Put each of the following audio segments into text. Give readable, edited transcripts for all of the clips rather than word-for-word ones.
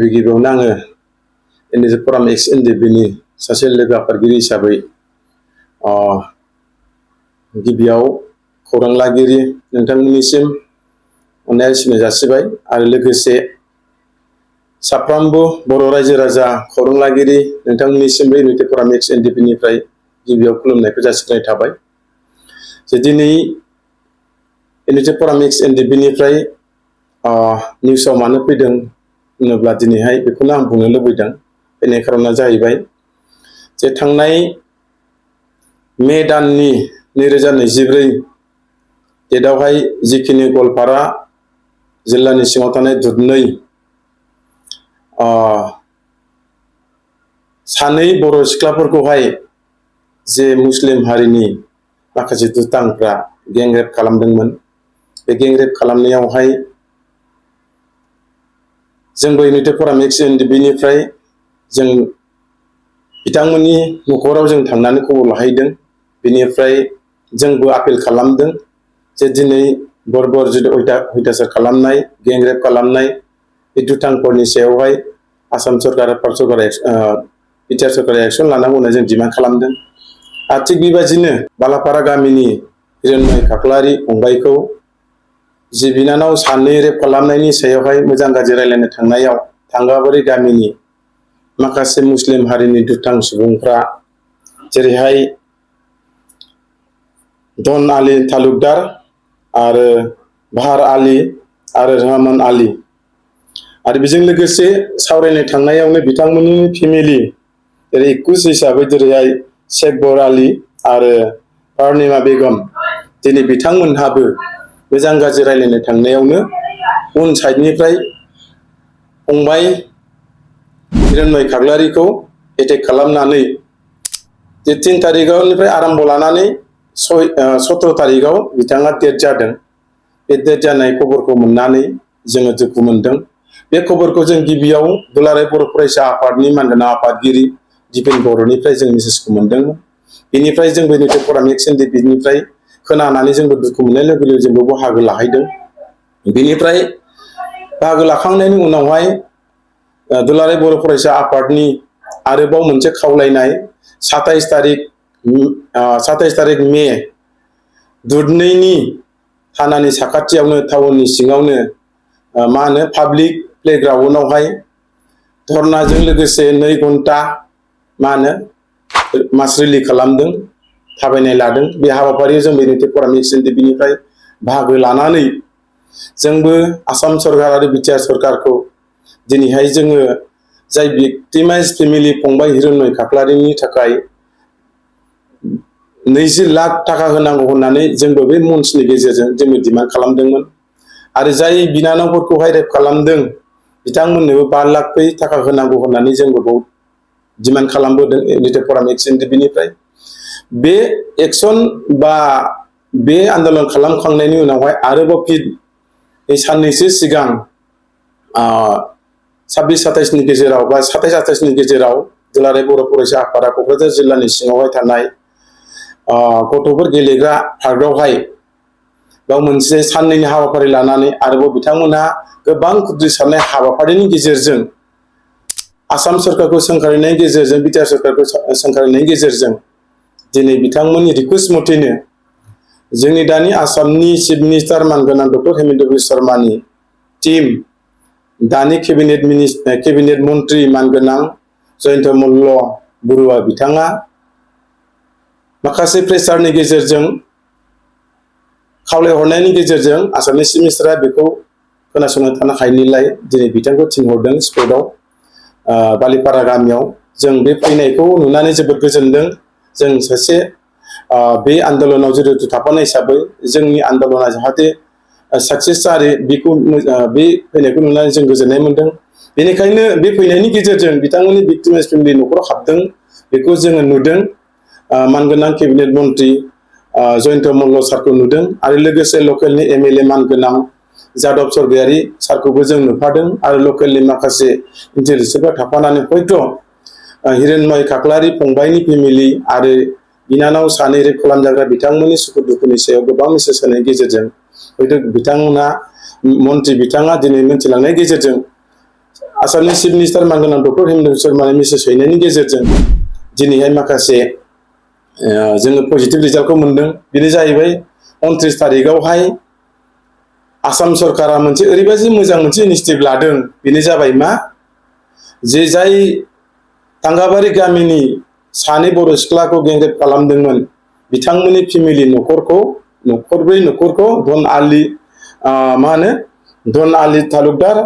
गिबियावनो आङो एनएसए फराम एक्स एनडिपिनि सासे लोगो आफादगिरि हिसाबै गिबियाव खौरां लागिरि नोंथांमोननिसिम अननाय सिनाय जासिबाय आरो लोगोसे साफ्रोमबो बर' रायजो राजा खौरां लागिरि नोंथांमोननिसिमबो एनएसए फराम एक्स एनडिपिनिफ्राय गिबियाव खुलुमनायखौ जासिनाय थाबाय। जे दिनै एनएसए फराम एक्स एनडिपिनिफ्राय निउसाव मानो फैदों होनोब्ला दिनैहाय बेखौनो आं बुंनो लुबैदों। फैनाय खारना जाहैबाय जे थांनाय मे दाननि 2024 डेटआवहाय जिखिनि गवालपारा जिल्लानि सिङाव थानाय दुधनৈ सानै बर' सिख्लाफोरखौहाय जे मुस्लिम हारिनि माखासे दुथांफ्रा गेंरेप खालामदोंमोन। बे गेंरेप खालामनायावहाय जोंबो एनएसए फराम एक्स एनडिपिनिफ्राय जों बिथांमोननि न'खराव जों थांनानै खबर लाहैदों। बेनिफ्राय जोंबो आपिल खालामदों जे दिनै बर्बर अयथासार खालामनाय गेंरेप खालामनाय बे दुथांफोरनि सायावहाय आसाम सरकार भारत सरकार बिटिआर सरकारा एक्सन लानांगौ होनना जों डिमान्ड खालामदों। आरो थिग बेबायदिनो बालापारा गामिनि हिरण्मय खाख्लारि फंबायखौ जि बिनानाव सानै रेप खालामनायनि सायावहाय मोजां गाज्रि रायलायनो थांनायाव थांगाबारि गामिनि माखासे मुस्लिम हारिनि दुथां सुबुंफ्रा जेरैहाय डन आली तालुकदार आरो बाहार आली आरो रहमान आली आरो बेजों लोगोसे सावरायनो थांनायावनो बिथांमोननि फेमिलि जेरै एकुस हिसाबै जेरैहाय शेख बर आली आरो पार्निमा बेगम दिनै बिथांमोनहाबो मोजां गाज्रि रायलायनो थांनायावनो उन साइडनिफ्राय फंबाय हिरण्मय खाख्लारिखौ एटेक खालामनानै जे 3 तारिखनिफ्राय आराम्भ लानानै 17 तारिखआव बिथाङा डेथ जादों। बे डेथ जानाय खबरखौ मोननानै जोङो दुखु मोनदों। बे खबरखौ जों गिबियाव दुलाराय बर' फरायसा आफादनि मानगोनां आफादगिरि दिपेन बर'निफ्राय जों मेसेजखौ मोनदोंमोन। बेनिफ्राय जोंबो एनएसए फराम एक्स एनडिपिनिफ्राय खोनानानै जोंबो दुखु मोननाय लोगो लोगो जोंबो बाहागो लाहैदों। बेनिफ्राय बाहागो लाखांनायनि उनावहाय दुलाराय बर' फरायसा आफादनि आरोबाव मोनसे खावलायनाय 27 तारिख मे दुधनैनि थानानि साखाथियावनो टाउननि सिङावनो मा होनो पाब्लिक प्लेग्राउन्डआवहाय धर्नाजों लोगोसे 2 घन्टा मा होनो मास रिलि खालामदों, थाबायनाय लादों। बे हाबाफारियाव जों एनएसए फराम एक्स एनडिपिनिफ्राय बाहागो लानानै जोंबो आसाम सरकार आरो बिटिआर सरकारखौ दिनैहाय जोङो जाय भिक्टिमाइज फेमिलि फंबाय हिरण्मय खाख्लारिनि थाखाय 20 लाख थाखा होनांगौ होननानै जोंबो बे मन्चनि गेजेरजों जोङो डिमान्ड खालामदोंमोन। आरो जाय बिनानावफोरखौहाय रेप खालामदों बिथांमोननोबो 5 लाख थाखा होनांगौ होननानै जोंबो बाव डिमान्ड खालामबोदों एनएसए फराम एक्स एनडिपिनिफ्राय। बे एक्सन बा बे आन्दलन खालामखांनायनि उनावहाय आरोबाव फिन साननैसो सिगां 26-27 नि गेजेराव बा 27-28 नि गेजेराव दुलाराय बर' फरायसा आफादा क'क्राझार जिल्लानि सिङावहाय थानाय गथ'फोर गेलेग्रा पार्कआवहाय बेयाव मोनसे साननैनि हाबाफारि लानानै आरोबाव बिथांमोनहा गोबां खुद्रिसारनाय हाबाफारिनि गेजेरजों आसाम सरकारखौ सोंखारिनायनि गेजेरजों बिटिआर सरकारखौ सोंखारिनायनि गेजेरजों दिनै बिथांमोननि रिकुवेस्ट मथेनो जोंनि दानि आसामनि चिफ मिनिस्टार मानगोनां डक्टर हेमन्त बिश्व शर्मानि टीम दानि केबिनेट मन्त्रि मानगोनां जयन्त मल्ल बरुवा बिथाङा माखासे प्रेसारनि गेजेरजों खावलायहरनायनि गेजेरजों आसामनि चिफ मिनिस्टारा बेखौ खोनासंनो थानो हायैनिलाय दिनै बिथांखौ थिनहरदों स्पटआव बालिपारा गामियाव। जों बे फैनायखौ नुनानै जोबोद गोजोनदों। जों सासे बे आन्दलनाव जिहेतु थाफानाय हिसाबै जोंनि आन्दलना जाहाथे साक्सेस जायो बेखौ बे फैनायखौ नुनानै जों गोजोननाय मोनदों। बेनिखायनो बे फैनायनि गेजेरजों बिथांमोननि भिक्टिमाइज फेमिलि न'खराव हाबदों बेखौ जोङो नुदों। मानगोनां केबिनेट मन्त्रि जयन्त मल्ल सारखौ नुदों आरो लोगोसे लकेलनि एमएलए मानगोनां जादब सरगयारि सारखौबो जों नुफादों आरो लकेलनि माखासे इन्टेलिजेन्सफ्रा थाफानानै हयथ' हिरण्मय खाख्लारि फंबायनि फेमिलि आरो बिनानाव सानै रेप खालामजाग्रा बिथांमोननि सुखु दुखुनि सायाव गोबां मेसेज होनायनि गेजेरजों हयथ' बिथांमोना मन्त्रि बिथाङा दिनै मिन्थिलांनायनि गेजेरजों आसामनि चिफ मिनिस्टार मानगोनां डक्टर हेमन्त बिश्व शर्मानि मेसेज हैनायनि गेजेरजों दिनैहाय माखासे जोङो पजिटिभ रिजाल्टखौ मोनदों। बेनो जाहैबाय 29 तारिखआवहाय आसाम सरकारा मोनसे ओरैबायदि मोजां मोनसे इनिशिएटिभ लादों। बेनो जाबाय मा, जे जाय तांगाबारि गामिनि सानै बर' सिख्लाखौ गेंरेप खालामदोंमोन बिथांमोननि फेमिलि न'खरब्रै न'खरखौ धन आली तालुकदार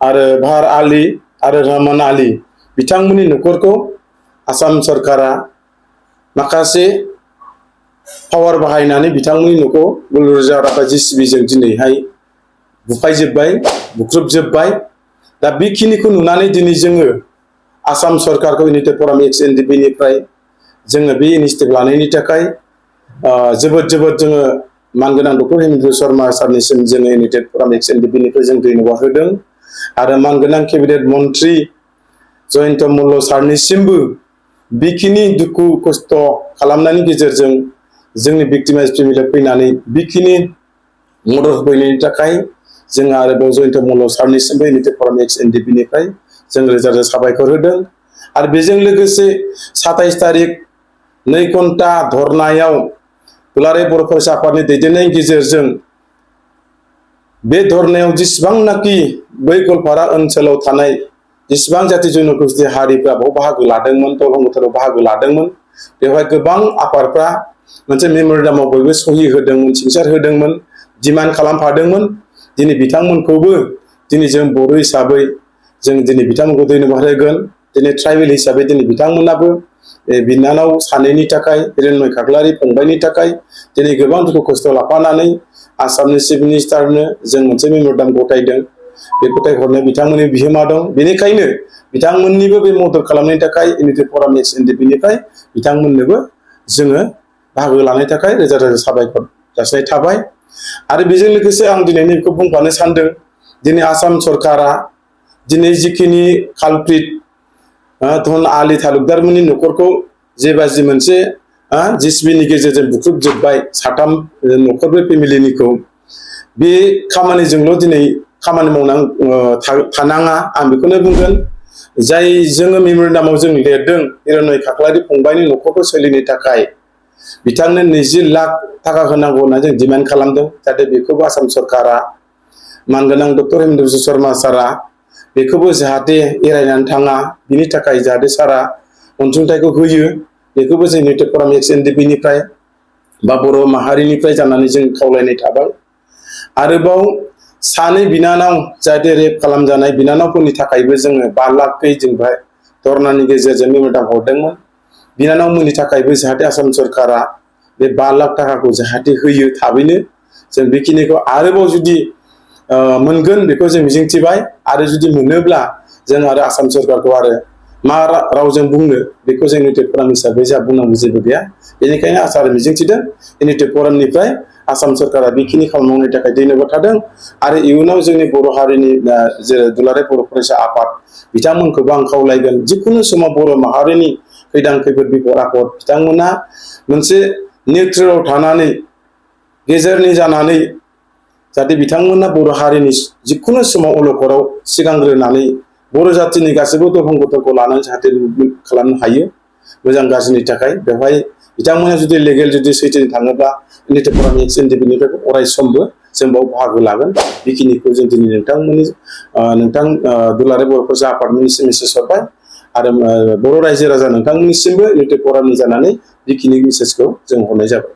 आरो भार आली आरो रहमान आली बिथांमोननि न'खरखौ आसाम सरकारा माखासे पावार बाहायनानै बिथांमोननि न'खौ बुलड'जार एबा JCBजों दिनैहाय बुख्रुबजोब्बाय। दा बेखिनिखौ नुनानै दिनै जोङो आसाम सरकारखौ इउनाइटेड फराम एक्स एनडिपिनिफ्राय जोङो बे इनिशिएटिभ लानायनि थाखाय जोबोद जोङो मानगोनां डक्टर हेमन्त बिश्व शर्मा सारनिसिम जोङो इउनाइटेड फराम एक्स एनडिपिनिफ्राय जों धन्यबाद होदों। आरो मानगोनां केबिनेट मन्त्रि जयन्त मल्ल सारनिसिमबो बेखिनि दुखु खस्थ' खालामनायनि गेजेरजों जोंनि भिक्टिमाइज फेमिलियाव फैनानै बेखिनि मदद होफैनायनि थाखाय जोङो आरोबाव जयन्त मल्ल सारनिसिमबो इउनाइटेड फराम एक्स एनडिपिनिफ्राय जों रोजा रोजा साबायखर होदों। आरो बेजों लोगोसे 27 तारिख 2 घन्टा धरनायाव दुलाराय बर' फरायसा आफादनि दैदेननायनि गेजेरजों बे धरनायाव जेसेबांनाखि बै गवालपारा ओनसोलाव थानाय जेसेबां जाति जन'गोष्ठी हारिफ्रा बाव बाहागो लादोंमोन, दलं बोथोराव बाहागो लादोंमोन, बेवहाय गोबां आफादफ्रा मोनसे मेम'रेन्डामाव बयबो सहि होदोंमोन, सिगनेसार होदोंमोन, डिमान्ड खालामफादोंमोन। दिनै बिथांमोनखौबो दिनै जों बर' हिसाबै जों दिनै बिथांमोनखौ धन्यबाद होगोन। दिनै ट्राइबेल हिसाबै दिनै बिथांमोनाबो बिनानाव सानैनि थाखाय, हिरण्मय खाख्लारि फंबायनि थाखाय दिनै गोबां दुखु खस्थ' लाफानानै आसामनि चिफ मिनिस्टारनो जों मोनसे मेम'रेन्डाम गथायदों। बे गथायहरनायाव बिथांमोननि बिहोमा दं। बेनिखायनो बिथांमोननिबो बे मदद खालामनायनि थाखाय इउनाइटेड फराम एक्स एनडिपिनिफ्राय बिथांमोननोबो जोङो बाहागो लानायनि थाखाय रोजा रोजा साबायखर जासिनाय थाबाय। आरो बेजों लोगोसे आं दिनै नैबेखौ बुंफानो सानदों, दिनै आसाम सरकारा दिनै जिखिनि कालप्रिट धन आली तालुकदारमोननि न'खरखौ जेबाजि मोनसे JCBनि गेजेरजों बुख्रुबजोब्बाय, 3 न'खरब्रै फेमिलिनिखौ, बे खामानिजोंल' दिनै खामानि थानाङा आं बेखौनो बुंगोन। जाय जोङो मेम'रेन्डामाव जों लिरदों हिरण्मय खाख्लारि फंबायनि न'खरखौ सोलिनो थाखाय बिथांनो 20 लाख थाखा होनांगौ होनना जों डिमान्ड खालामदों। जाहाथे बेखौबो आसाम सरकारा मानगोनां डक्टर हेमन्त बिश्व शर्मा सारा बेखौबो जाहाथे एरायनानै थाङा, बिनि थाखाय जाहाथे सारा अनसुंथाइखौ होयो, बेखौबो जों इउनाइटेड फराम एक्स एनडिपिनिफ्राय बा बर' माहारिनिफ्राय जानानै जों खावलायनाय थाबाय। आरोबाव सानै बिनानाव जाहाथे रेप खालामजानाय बिनानावफोरनि थाखायबो जोङो 5 लाखै जों बेहाय धरनानि गेजेरजों मेम'रेन्डाम हरदोंमोन। बिनानावमोननि थाखायबो जाहाथे आसाम सरकारा बे 5 लाख थाखाखौ जाहाथे होयो थाबैनो। जों बेखिनिखौ आरोबाव जुदि मोनगोन बेखौ जों मिजिंथिबाय। आरो जुदि मोनोब्ला जों आरो आसाम सरकारखौ आरो मा रावजों बुंनो, बेखौ जों इउनाइटेड फराम हिसाबै जोंहा बुंनांगौ जेबो गैया। बेनिखायनो आसा मिजिंथिदों इउनाइटेड फरामनिफ्राय आसाम सरकारा बेखिनि खामानि मावनायनि थाखाय धन्यबाद थादों। आरो इयुनाव जोंनि बर' हारिनि जेरै दुलाराय बर' फरायसा आफाद बिथांमोनखौबो आं खावलायगोन, जिखुनु समाव बर' माहारिनि खैदां खैफोद बिपद आफद बिथांमोना मोनसे निउट्रेलाव थानानै गेजेरनि जानानै जाहाथे बिथांमोना बर' हारिनि जिखुनु समाव अलखदाव सिगांग्रोनानै बर' जातिनि गासैबो दफं गथ'खौ लानानै जाहाथे खालामनो हायो मोजां गाज्रिनि थाखाय। बेवहाय बिथांमोना जुदि लेगेल जुदि सैथोजों थाङोब्ला इउनाइटेड फराम एक्स एनडिपिनिफ्राय अराय समबो जों बाव बाहागो लागोन। बेखिनिखौ जों दिनै नोंथां दुलाराय बर' फरायसा आफादमोननिसिम मेसेज हरबाय। आरो बर' रायजो राजा नोंथांमोननिसिमबो इउनाइटेड फरामनि जानानै बेखिनि मेसेजखौ जों हरनाय जाबाय।